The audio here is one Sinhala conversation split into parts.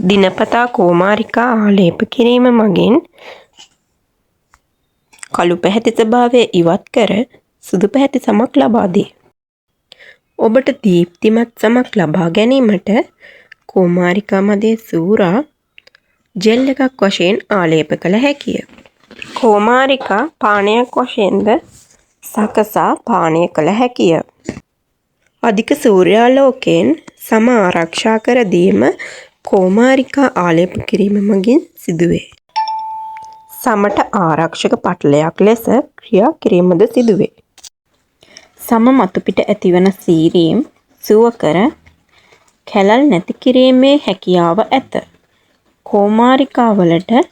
දිනපතා කෝමාරිකා ආලේප කිරීම මගින් කළු පැහැති ස්වභාවය ඉවත් කර සුදු පැහැති සමක් ලබා දේ. ඔබට දීප්තිමත් සමක් ලබා ගැනීමට කෝමාරිකා මදය සූරා ජෙල් එකක් වශයෙන් ආලේප කළ හැකිය. කෝමාරිකා පානයක් වශයෙන්ද සකසා පානය කළ හැකිය. අධික සූර්යාලෝකයෙන් සම ආරක්ෂා කර දීම කෝමාරිකා ආලේප කිරීම මගින් සිදුවේ. සමට ආරක්ෂක පටලයක් ලෙස ක්‍රියා කිරීමද සිදුවේ. සම මතුපිට ඇතිවන සීරීම් සුව කර කැළල් නැති කිරීමේ හැකියාව ඇත. කෝමාරිකා වලට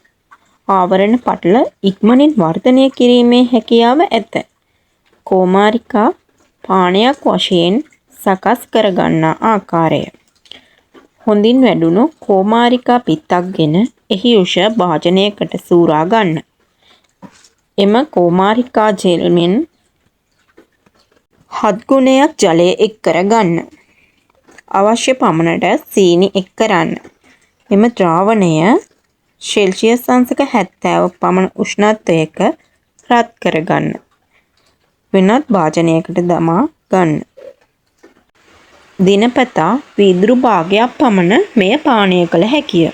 ආවරණ පටල ඉක්මනින් වර්ධනය කිරීමේ හැකියාව ඇත. කෝමාරිකා පානයක් වශයෙන් සකස් කරගන්නා ආකාරය. හොඳින් වැඩුණු කෝමාරිකා පිත්තක් ගෙන එහි යුෂ භාජනයකට සූරා ගන්න. එම කෝමාරිකා ජෙල් මෙන් හත්ගුණයක් ජලය එක් කර ගන්න. අවශ්‍ය පමණට සීනි එක් කරන්න. මෙම ද්‍රාවණය සෙල්සියස් අංශක 70ක් පමණ උෂ්ණත්වයක රත් කර ගන්න. වෙනත් භාජනයකට දමා ගන්න. දිනපතා වීදුරු භාගයක් පමණ මෙය පානය කළ හැකිය.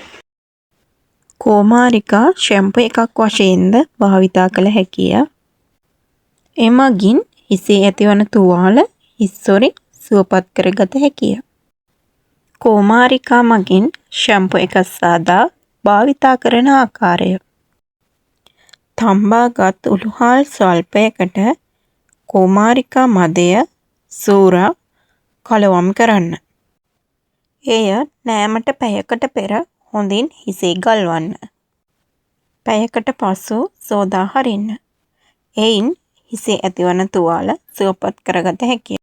කෝමාරිකා ෂැම්පු එකක් වශයෙන්ද භාවිතා කළ හැකිය. එමගින් හිසේ ඇතිවන තුවාල, හිස් හොරි සුවපත් කරගත හැකිය. කෝමාරිකා මගින් ෂැම්පු එකක් සාදා භාවිතා කරන ආකාරය. තම්බාගත් උළුහාල් ස්වල්පයකට කෝමාරිකා මදය සූරා කලවම් කරන්න. එය නෑමට පැයකට පෙර හොඳින් හිසේ ගල්වන්න. පැයකට පසු සෝදා හරින්න. එයින් හිසේ ඇතිවන තුවාල සුවපත් කරගත හැකිය.